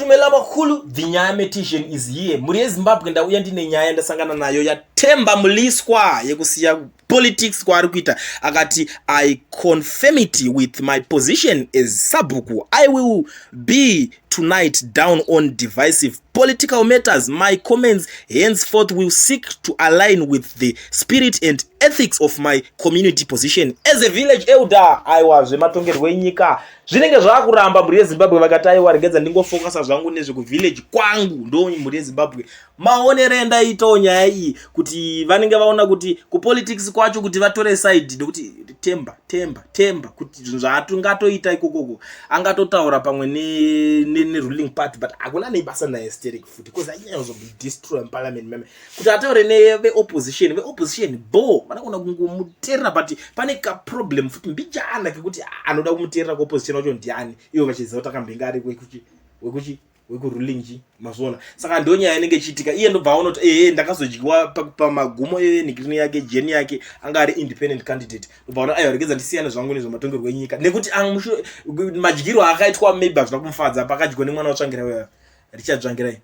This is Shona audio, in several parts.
Matumela makulu, the nyaya metician is here. Mhuri yeZimbabwe, ndauya ndine nyaya yandasangana nayo yaTemba Mliswa yekusiya politics kwaari kuita. Akati, "I conformity with my position as sabhuku. I will be tonight down on divisive political matters. My comments henceforth will seek to align with the spirit and ethics of my community position as a village elder." Aiwa, zvematongerwo enyika zvinenge zvaakuramba, mhuri yeZimbabwe. Vakati, "Aiwa, regedza ndingofocusa zvangu nezvekuvillage kwangu." Ndo mhuri yeZimbabwe maonero endaitawo nyaya iyi, kuti vanenge vaona kuti kupolitics kwacho kuti vatore side, nekuti Temba, Temba, Temba, kuti zvinhu zvaatungatoita ikokoko angatotaura pamwe neruling party, but hakuna nebasa naye sterek futi, because ainyanya kuzomudestroy muparliament meme. Kuti ataure neveopposition, veopposition bo vanogona kungomuteerera, but pane kaproblem futi mbijana kekuti anoda kumuteerera kuopposition wacho ndiani, ivo vachiziva kuti akambenge ari wekuchi wekuchi wekuruling chi mazviona. Saka ndo nyaya inenge ichiitika. Iye ndobva aona kuti ehe, ndakazodyiwa pamagumo enhikirini yake, jeni yake anga ari independent candidate. Ndobva aona, "Aiwa, regedza ndisiyane zvangu nezvematongerwo enyika," nekuti madyiro akaitwa maybe hazvina kumufadza. Pakadyiwa nemwana waTsvangirai weyo, Richard Tsvangirai,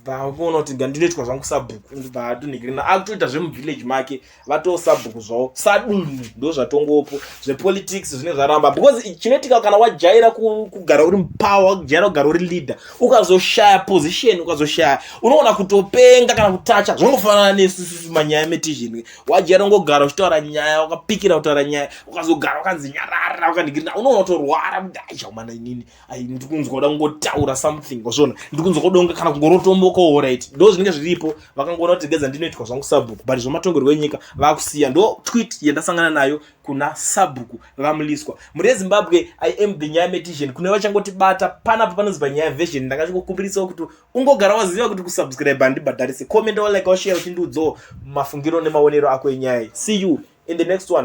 vakuona kuti ngandinoitwa zvangu sabhuku. Ndobva atonhikirina akutoita zvemuvillage make, vatosabhuku zvavo sadunhu. Ndo zvatongopo zvepolitics zvine zvaramba, because chinoitika kana wajaira kugara uri mupower, wajaira kugara uri leader, ukazoshaya position, ukazoshaya, unoona kutopenga kana kutacha. Zvinongofanana nesususu manyaya metizhini. Wajaira ungogara uchitaura nyaya, wakapikira kutaura nyaya, ukazogara wakanzi nyarara, wakanhikirina, unoona kutorwara kuti aichaumana inini, ai, ndikunzwa kuda kungotaura something, wazviona, ndikunzwa kudonga kana kungorotombokawo, right? Ndo zvinenge zviripo. Vakangoona kuti gedza ndinoitwa zvangu sabhuku, but zvematongerwo enyika vakusiya. Ndo tweet yandasangana nayo kuna sabhuku vaMliswa. Mhuri yeZimbabwe, I am the nyaya metician. Kune vachangotibata panapa, panonzi panyaya version. Ndangachikukumbirisawo kuti ungogara waziva kuti kusubscribe handibhadharise, comment, walike, washare, uchindiudzawo mafungiro nemaonero ako enyaya. See you in the next one.